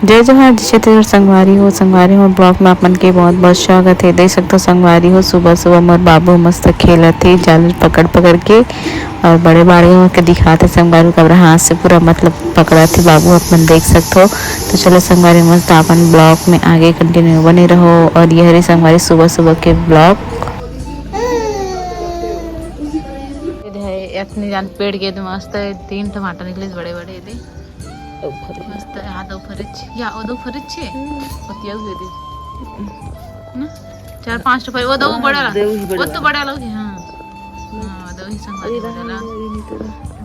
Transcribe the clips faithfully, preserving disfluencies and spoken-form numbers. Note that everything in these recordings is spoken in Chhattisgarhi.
जय जोहार, जय छत्तीसगढ़ संगवारी हो। संगवारी हो, ब्लॉग में आप मन के बहुत बहुत स्वागत है। देख सकते हो संगवारी हो, सुबह सुबह मोर बाबू मस्त खेलत है जाल पकड़ पकड़ के, और बड़े बाड़गे मन के दिखात है संगवारी हो, कबरा हाथ से पूरा मतलब पकड़त है बाबू, आप मन देख सकते हो। तो चलो संगवारी, मस्त अपन ब्लॉग में आगे कंटिन्यू बने रहो। और ये हरे संगवारी सुबह सुबह के ब्लॉग। ये दे, इतने जान पेड़ के दे मस्त तीन टमाटर निकले बड़े बड़े दे। मस्त, हाँ, दो फरिच, या वो दो फरिच छे। हम्म। होती है वो दे। ना? चार पांच तो फरिच, वो दो हाँ, बड़ा वाला। दो ही बड़ा वो तो वाला। बड़ा वाला हो गया, हाँ। हाँ, दो ही संग अरे वाला। रहा, ये नहीं तो।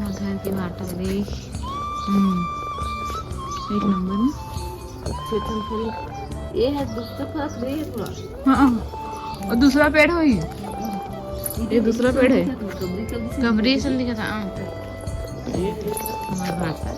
उधर की बात हो गई। हम्म। एक नंबर में। चेतन फल। ये है दूसरा फल, ये है थोड़ा। हाँ, और दूसरा पेड़ हो ये। ये दूसरा पेड़ है। कबरी कबरी से कबरी से दिखा था, हाँ। हमारा भाषा।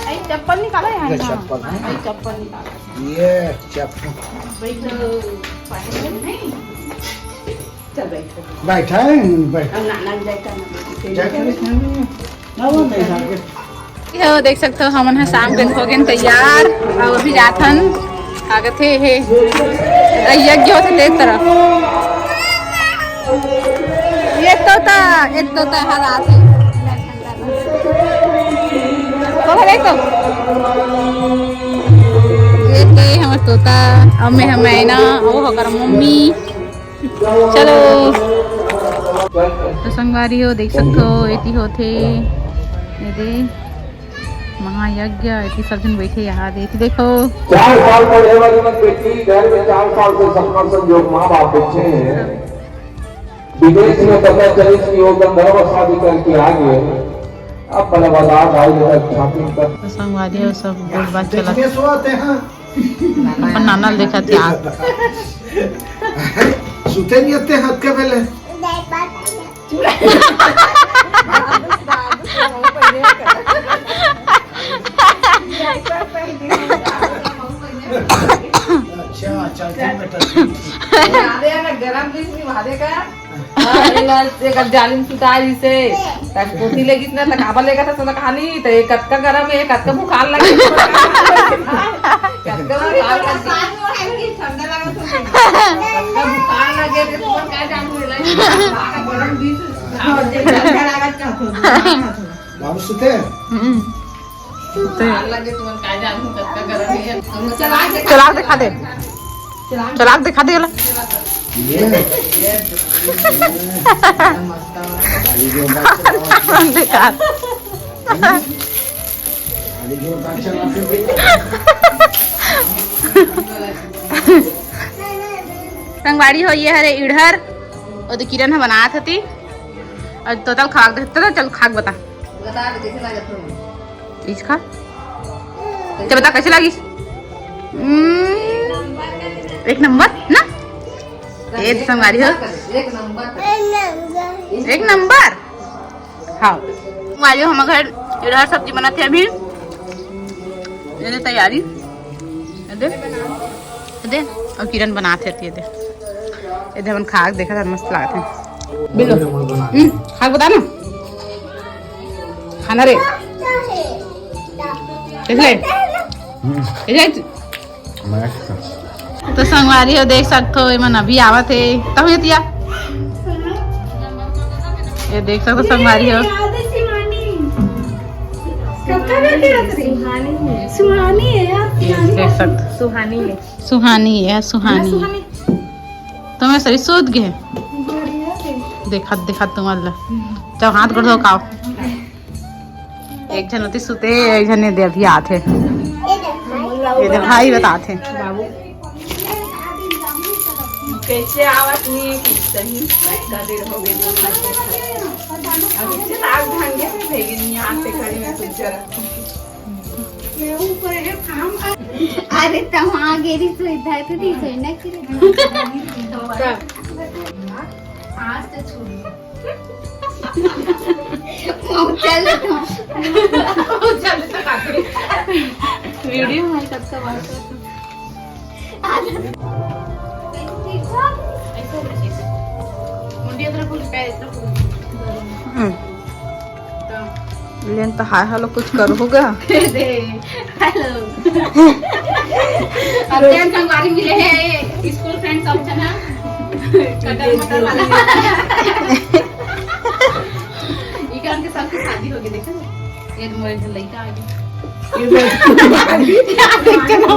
अरे चप्पल निकाला है ये ना? चप्पल है। अरे चप्पल निकाला। ये चप्पल। बैठो, पहले नहीं। चल बैठो। बैठा है, बैठ। अब ना, ना, बैठा ना, बैठो। जाके बैठा है। ना, वो नहीं जाके। ये देख सकते हो, हमन ह शाम के हो गए तैयार, और अभी जाथन, का कथे हे, यज्ञ होथे तेज तरफ। एक तोता, एक तोता हर आथे। तो हरे तो। ये ते हमर तोता, अब मैं हम मैना, वो होकर मम्मी। चलो। तो संगवारी हो, देख सकते हो, एती होथे, ये दे, महायज्ञ, एती सब जन बैठे यहाँ दे, एती देखो। चार साल पढ़े वाली मन बेटी घर में चार साल से सपना संजोग माँ बाप बैठे हैं। विदेश में पता चली कि वो गंधर्व शादी करके आ गए। अब बड़ा बाजार भाई इधर छाती कर। तो संगवारी हो, सब बोल बात चलत। देखने सो आते हैं। अपन नाना ल देखत हे। सुते नहीं आते हाथ के पहले। अच्छा, अच्छा, ठीक बेटा, ठीक, ठीक। अरे यार, गरम बीज नहीं मारेगा। हाँ, ये ला, ये कर जालिम सुता इसे। तब पोती लेगिस ना, त काबर लेगा था, सोना कहानी, त ये कतका गरम है, कतका बुखार लगे। कतका बुखार लगे। ठंडा लगा तो। कतका बुखार लगे, तो तुम क्या जानते हो, लाइक, गरम बीज, हाँ, ठंडा लगा क्या होता है? बाबू सुते हैं? हम्म। सुते हैं। बुखार लगे, तुम क्या जानते हो, कतका गरम है। चला के चला के दिखा दे। चला के दिखा दे, चला। ये। दिखा। संगवारी हो, ये हरे इड़हर, ओ दे किरण ह बनात हती, अउ तोतल खाक दे, तोतल चल खाक बता। बता दे कैसे लागत हो? इस खा। चल बता कैसे लागिस? हम्म, एक नंबर ना? ए तो संगवारी हो। एक नंबर। एक नंबर। हाँ। संगवारी हो, हमर घर इधर सब्जी बनत हे अभी। ये दे तैयारी। ये दे। ये दे। अउ किरण बनात हे, ये दे। ये दे हमन खा के देखत हन, मस्त लागत हे। बिल्लो। हम्म, खा के बता ना। खाना रे। देख ले। देख ले। मस्त। तो संगवारी हो, देख सकत हो, एमन अभी आवत हे। तब ये तिया। ये देख सकत हो संगवारी हो। सुहानी है यार, ये देख सकत हो। सुहानी है। सुहानी है, सुहानी है। सुहानी। तो मैं सही सूत गए। देखत, देखत तुम्हार ला। जब हाथ गोड़ धो काओ। एक झन ओती सुते, एक झन ये दे अभी आथे। ये दे भाई बताथे। बाबू। कैसे आवत नहीं है कुछ सही। इतना देर हो गई, दो घंटे। अभी से लाग भांगे से भेगे नहीं आते, कड़ी में कुछ जरा। अरे, तम आगे रही सुविधा तो दी सही ना करे। आज तो छोड़। चल तो। चल तो काफी। वीडियो में कब का बात करता। मुंडिया तरफ पैर तरफ। हम्म। लेन तो हाय हेलो कुछ कर होगा। हेलो। अब जन संगवारी मिले हैं, स्कूल फ्रेंड सब जना। कटर मटर वाला। इकर के सबके शादी हो गई, देखो ना। ये तो मोरे से लइका आ गई। ये देख के ना।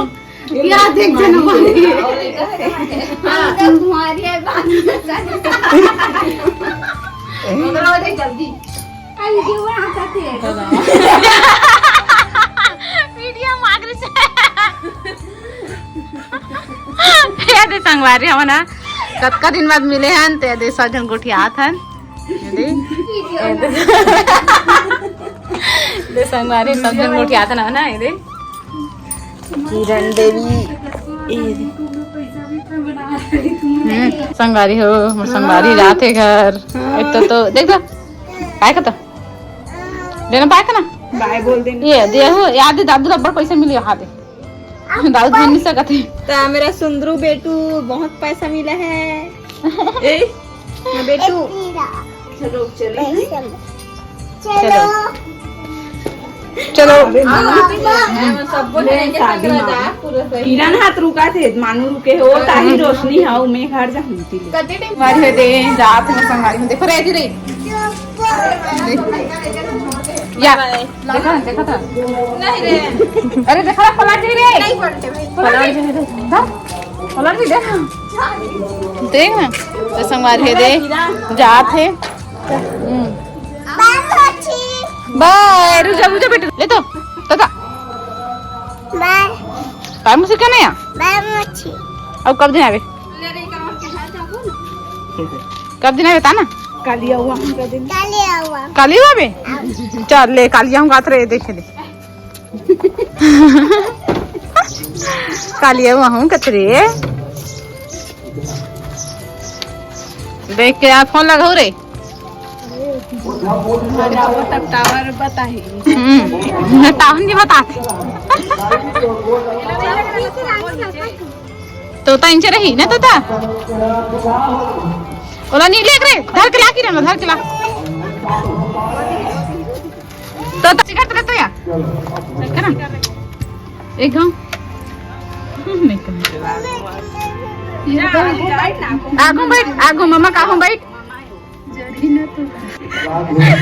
या देख जना मारी। हाँ, तो तुम्हारी है बात। ओकरा दे जल्दी। अरे, ये वो आता थे। वीडियो मांग रही से। ये दे संगवारी, हम ना कतका दिन बाद मिले हन, ते दे सजन गोठियात हन। ये दे। दे संगवारी, सब जन गोठियात हन ना, ये दे। किरण देवी, ए, हम्म, संगवारी हो, मोर संगवारी जात हे घर। एक तो, तो देख लो, काय कहता? देना पाए का ना? बाय बोल देना। ये दे हो, याद दे, दादू रबर पैसा मिली, हाथ दे। दादू धन नहीं सकत है। तो मेरा सुंदरू बेटू बहुत पैसा मिला है। ए, ना बेटू। चलो, चले। चलो। चलो। अबे माँ, सबको ले, लेके शादी संग माँ। रजा, पूरा सही। किरण हाथ रुका थे, मानू रुके हो, ताही रोशनी हाउ, मैं घर जाऊँ ती ले। कते टाइम? संगवारी हो दे, जात में संगवारी में, देखो, रह जी रही। या, बाय। देखा, देखा था। नहीं रे। अरे, देखा था, पलट जी रे। नहीं पलटे भाई। पलट जी रे। दा, पलट जी, देख। देख ना, तो संगवारी है दे, जात है। हम्म। बाय, मच्छी। बाय, रुक जा, रुक जा बेटा। ले तो, दादा। बाय। बाय, मुझे क्या नहीं आ? बाय, मच्छी। अब कब दिन आवे? कब दिन आवे, ता ना? कालिया हुआ हमका दिन। कालिया हुआ। काली हुआ बे? चल, ले, कालिया हूँ, गात रहे, देखे दे। कालिया वहूँ कचरे। देख के आप फोन लगाओ रे। लगाओ तब टावर बताही। हम्म, टावर नहीं बताते। तोता इंचे रही ना तोता। ओला नहीं लेक रे, धर के ला की रहना, धर के ला। तो, तो सिगरेट लेते या? है ना? एक घाव। हम्म, नहीं कहूँ। आगू बैठ, आगू मम्मा का आगू बैठ।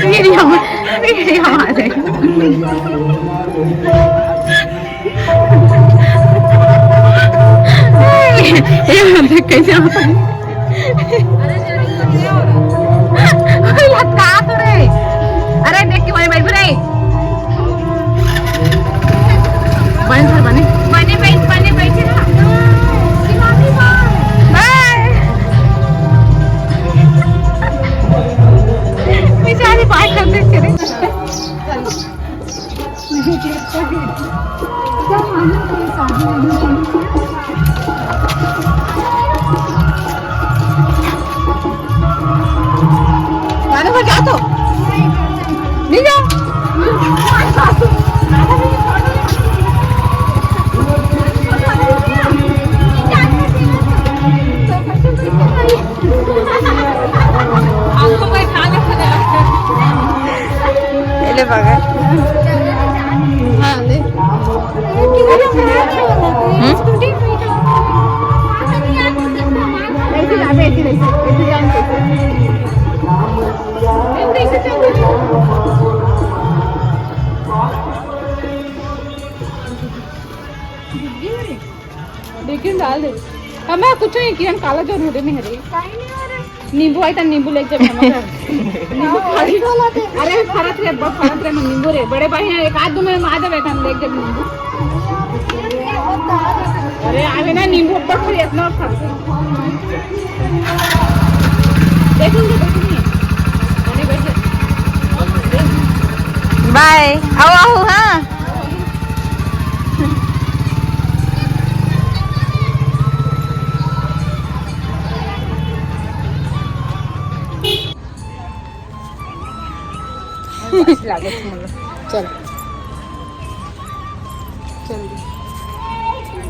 मेरी आवाज, मेरी आवाज है। ये देख कैसे होता है। अरे लटका तो रे। अरे देख के वही बैठ रे। बने सर बने। बने बैठ, बने बैठे ना। बाय। बेचारी बात करते चले। गाने पर जा तो। नहीं जा। ले बघा। हाँ, ले। हम्म? लेकिन डाल दे। हमें कुछ नहीं किया, काला जो मुझे नहीं हरे। नींबू आई था, नींबू लेके जब हमारा नींबू खाली। अरे फरत रे, अब्बा फरत रे, मैं नींबू रे। बड़े भाई हैं, एक आध दो में आ जावे था, हम लेके जब नींबू। अरे आवे ना नींबू, अब्बा खाली इतना फरत। देखूंगी, देखूंगी। अरे बैठे। बाय। आओ, आओ, हाँ। बासी लागत हे मोला। चल, चल।